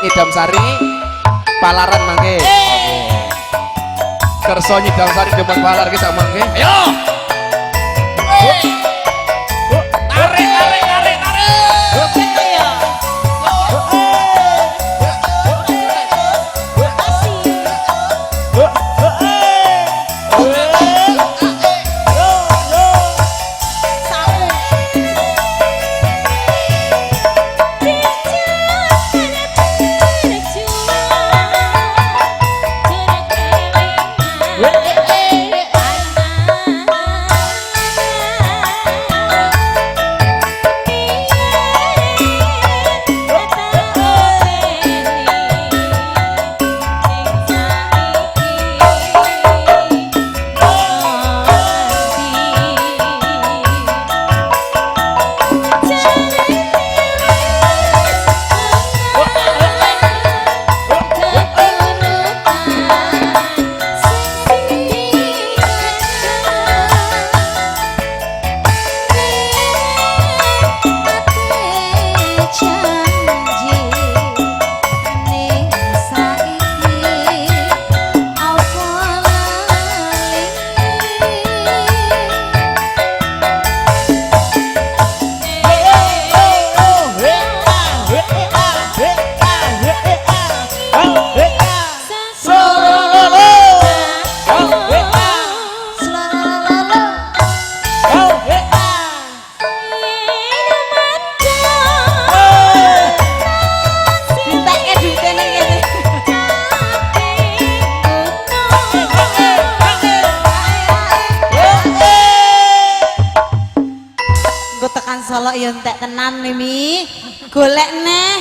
Nyidam Sari Palaran mangke. Kersa Nyidam Sari Demak Palar ki sak mangke. Ayo. Tarik, tarik, tarik, tarik. Solo ya entek tenan Mi. Golek neh.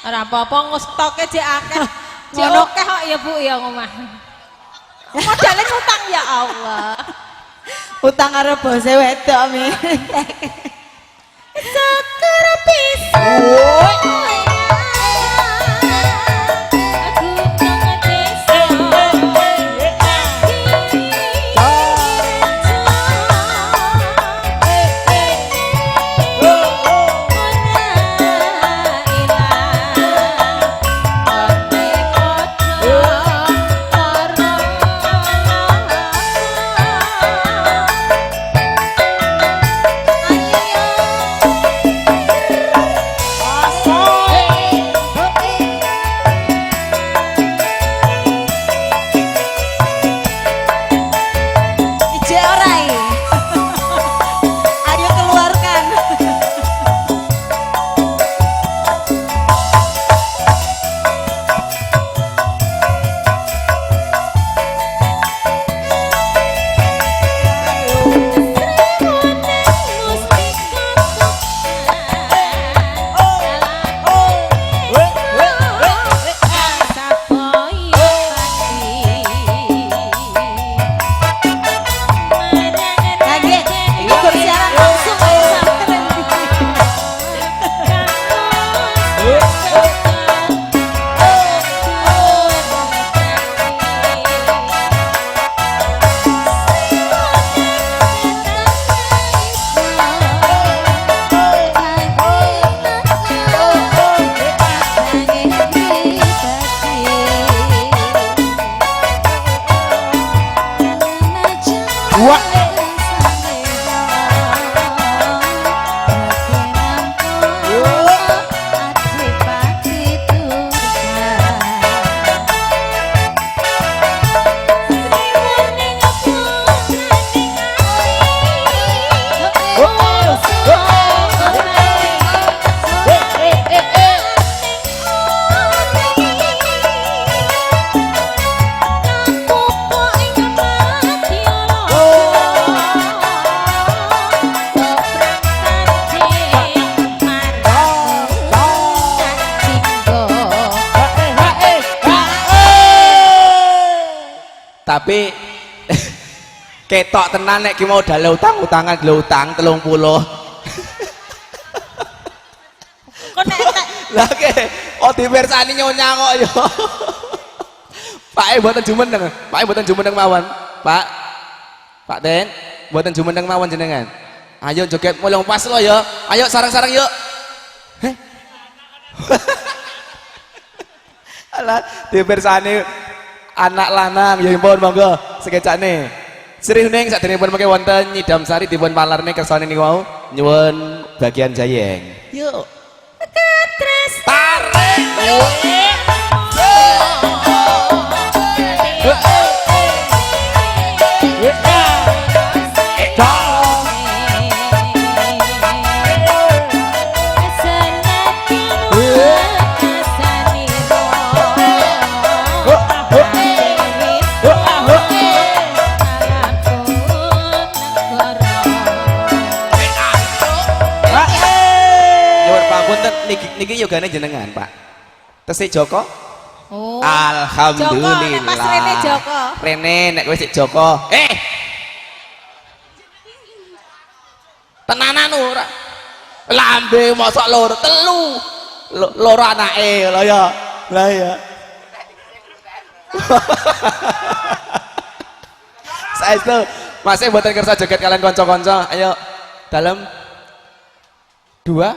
Ora apa-apa stoke jek akeh. Jek akeh kok ya Bu ya ngomah. Modale ngutang ya Allah. Utang karo bose wedok Mi. Syukur pisan. Tapi ketok tenan nek ki mau dale utang-utangan lho utang 30. Kok nek entek. Lah ke oh dipirsani nyonya kok yo. Pak e mboten jumeneng. Pak e mboten jumeneng mawon. Pak. Pak Den, mboten jumeneng mawon jenengan. Ayo joget mulung pas lo ya. Ayo sarang-sarang yuk. Heh. Alah, dipirsani anak lanang ya pun monggo sekecane. Sri Huning saderengipun mengke wonten nyidam sari dipun palarne kersane niku wau nyuwun bagian jayeng. Yuk. Tarik. Nyuwun pangapunten niki niki yogane jenengan, Pak. Tesih Joko? Oh. Alhamdulillah. Joko, nek Mas Rene Joko. Rene nek kowe sik Joko. Eh. Tenanan ora. Lambe mosok loro telu. Loro anake lho ya. Lah ya. Saestu Mas mboten kersa joget kalian kanca-kanca. Ayo dalem dua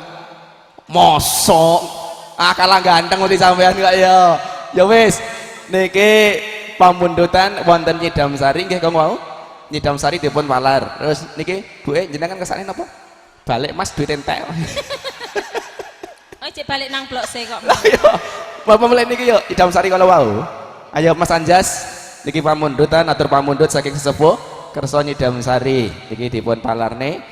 mosok ah kalah ganteng mesti sampean kok ya. Ya wis niki pamundutan wonten Nyidam Sari nggih Kang wau. Nyidam Sari dipun walar. Terus niki buke jenengan kersane napa? Balik Mas duit entek. Oh, cek balik nang blok C kok. Lah iya. Bapak mulai niki yo Nyidam Sari kalau wau. Ayo Mas Anjas niki pamundutan atur pamundut saking sesepuh kersa Nyidam Sari niki dipun palarne.